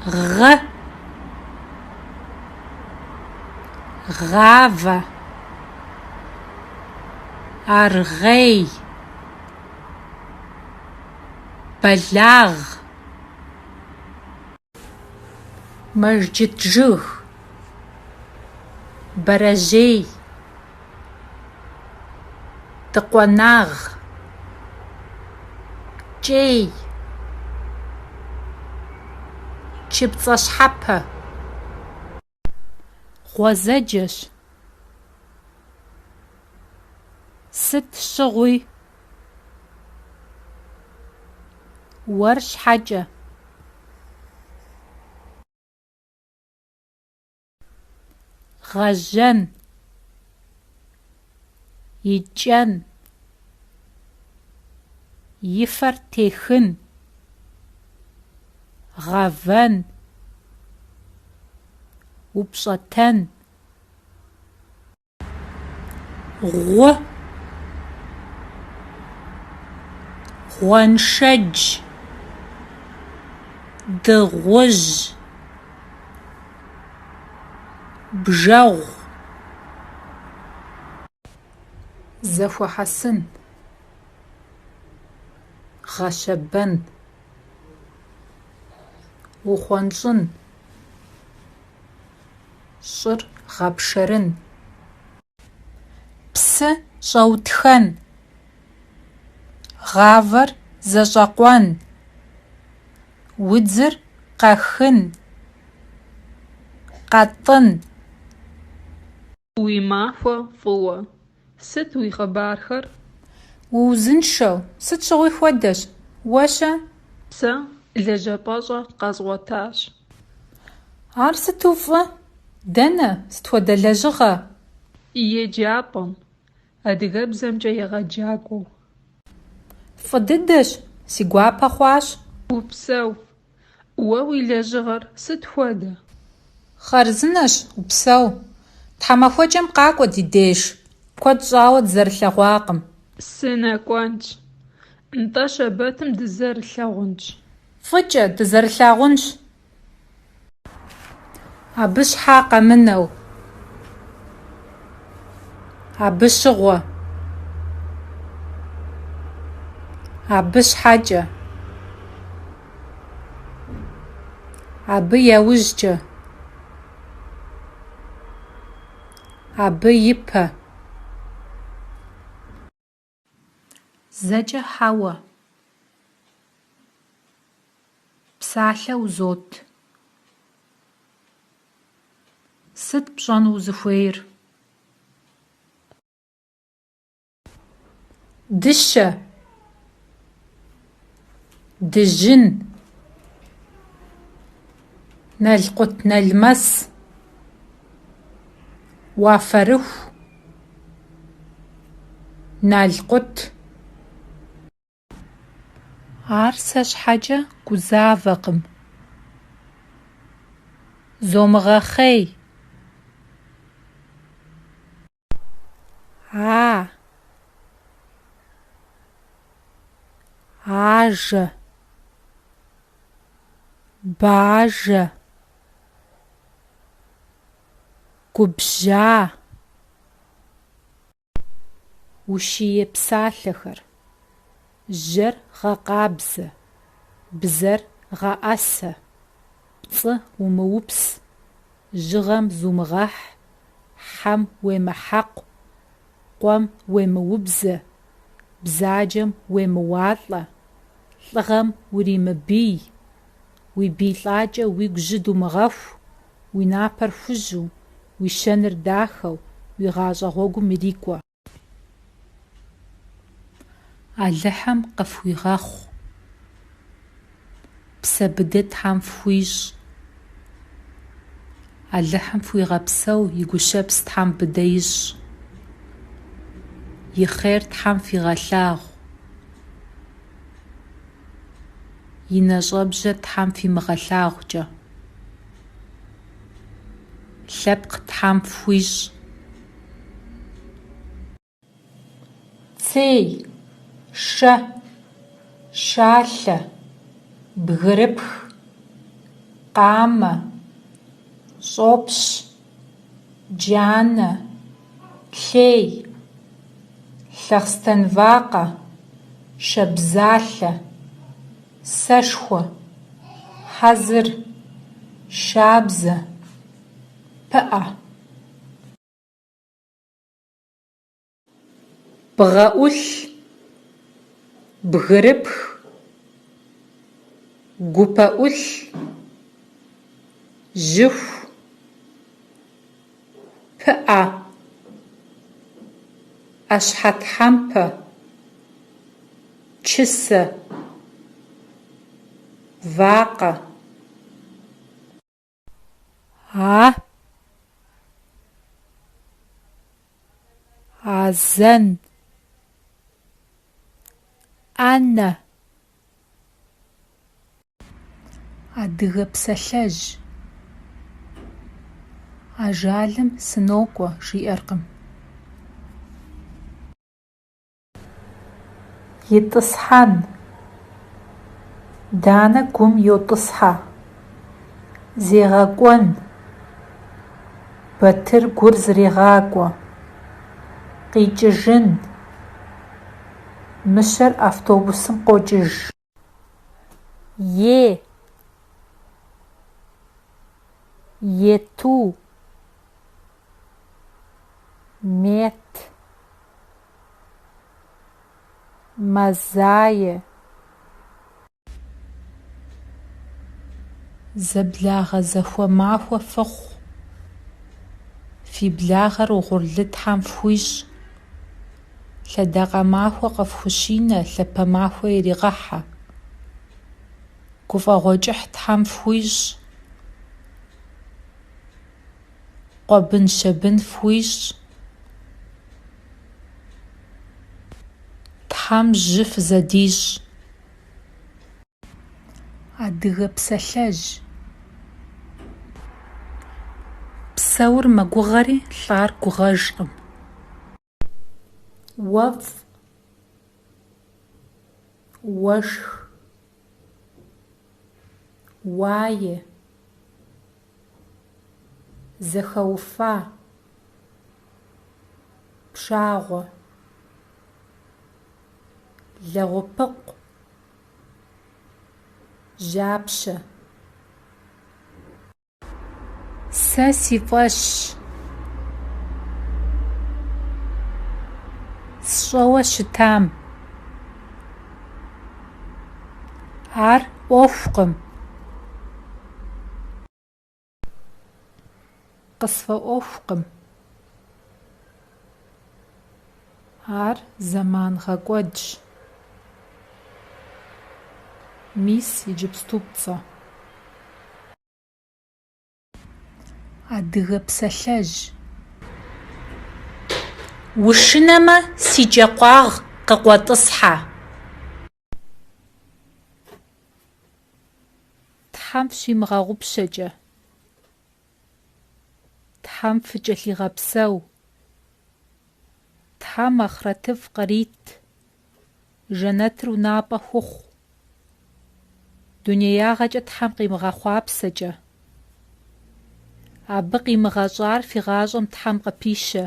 Гъэ. Гъавэ. Аргъей. Бэлагъ. Мэжджыт жыг. Бэрэжьей. Дыкъуэнагъ. Кӏей. Чыпцӏэщхьэпэ. Гъуэзэджэщ. Сыт щыгъуи. Уэр щхьэкӏэ. Гъэжьэн. Икӏэн. И фэр техын. Гъэвэн. Упщӏэтэн. Гъу. Гъуэншэдж. Дыгъужь. Бжэгъу. Зэхуэхьэсын. Гъэщэбэн. Ухъуэнщӏын. Щӏыр гъэпшэрын. Псы щӏэутхэн. Гъавэр зэщӏэкъуэн. Удзыр къэхын. Къэтӏын. Уи махуэ фӏыуэ! Сыт уи хъыбархэр? Уузыншэу, сыт щыгъуи хуэдэщ. Уэ-щэ? Сэ лэжьапӏэщӏэ къэзгъуэтащ. Ар сыту фӏы! Дэнэ, сыт хуэдэ лэжьыгъэ? Еджапӏэм, адыгэбзэмкӏэ егъэджакӏуэу. Фӏы дыдэщ, си гуапэ хъуащ. Упсэу. Уэ уи лэжьыгъэр сыт хуэдэ? Хъарзынэщ, упсэу. Тхьэмахуэкӏэм къакӏуэ ди деж, куэд щӏауэ дызэрылъэгъуакъым. Сынэкӏуэнщ. Нтӏэ щэбэтым дызэрылъэгъунщ. Фӏыкӏэ дызэрылъагъунщ. Абы щхьа къэмынэу. Абы щыгъуэ. Абы щхьэкӏэ. Абы яужькӏэ. Абы ипэ. Зэкӏэ хьэуэ. Псалъэ узот. Сыт пщӏэну узыхуейр? Дыщэ. Дыжьын. Налкъутналмэс. Уафэрыху. Налкъут. Ар сэ щхьэкӀэ гузавэкъым. Зомыгъэхъей! А. Ажэ. Бажэ. Губжьа. Ущие псалъэхэр. Жьэр гъэкъабзэ, бзэр гъэӏэсэ, пцӏы умыупс, жьыгъэм зумыгъэхь, хьэм уемыхьэкъу, къуэм уемыубзэ, бзаджэм уемыуалӏэ, лӏыгъэм уримыбий, уи бий лӏакӏэ уигу жьы думыгъэху, уи напэр хужьу, уи щэныр дахэу, уи гъащӏэ гъуэгум ирикӏуэ. Алыхьым къыфхуигъэхъу. Псэ быдэ Тхьэм фхуищӏ. Алыхьым фхуигъэпсэу, и гущэпс Тхьэм быдэ ищӏ. И хъер Тхьэм фигъэлъагъу. И нэщӏэбжьэ Тхьэм фимыгъэлъагъукӏэ. Лъэпкъ Тхьэм фхуищӏ. Цей, шэ, щалъэ, бгырыпх, Къамэ, щӏопщ, джанэ, лъей, лъахъстэн вакъэ, шабзалъэ, сэшхуэ, хьэзыр, шабзэ, пыӏэ. Бгъэӏулъ, бгырыпх, гупэӏулъ, жьыху, пыӏэ, ӏэщхьэтхьэмпэ, чысэ, вакъэ. А. Азэн. Ӏэнэ. Адыгэ псалъэжь. Ажалым «сынокӀуэ» жиӀэркъым. ИтӀысхьэн. Данэ гум йотӀысхьэ. ЗегъэкӀуэн. Батыр гур зэрегъакӀуэ. КъикӀыжын. Мыщэр автобусым къокӀыж. Е. Ету. Мет. Мазае. Зэблагъэ зэхуэмахуэ фыхъу! Фи благъэр угъурлы Тхьэм фхуищӏ! Лъэдакъэ махуэ къыфхущинэ, лъапэ махуэ иригъэхьэ! Гуфӏэгъуэ кӏыхь Тхьэм фхуищӏ! Къуэбын-щэбын фхуищӏ! Тхьэм жьы фызэдищӏ! Адыгэ псалъэжь. Псэур мэгугъэри, лӀар гугъэжкъым. УэфӀ, уэшх, уае, зэхэуфа, пшагъуэ, лэгъупыкъу, жьапщэ. Сэ си фӀэщщ. СщӀэуэ щытам. Ар Ӏуэхукъым. КъысфӀэӀуэхукъым. Ар зэмангъэкӀуэдщ. Мис иджыпступцӀэ. Адыгэ псалъэжь. Ушынэмэ, си кӀэ къуагъ къыкъуэтӀысхьэ. Тхьэм фщимыгъэгъупщэкӀэ. Тхьэм фыкӀэлъигъэпсэу. Тхьэм ахърэтыфӀ кърит. Жэнэтыр унапӀэ хухъу. ДунеягъэкӀэ Тхьэм къимыгъэхъуапсэкӀэ. Абы къимыгъэщӀар фи гъащӀэм Тхьэм къыпищэ.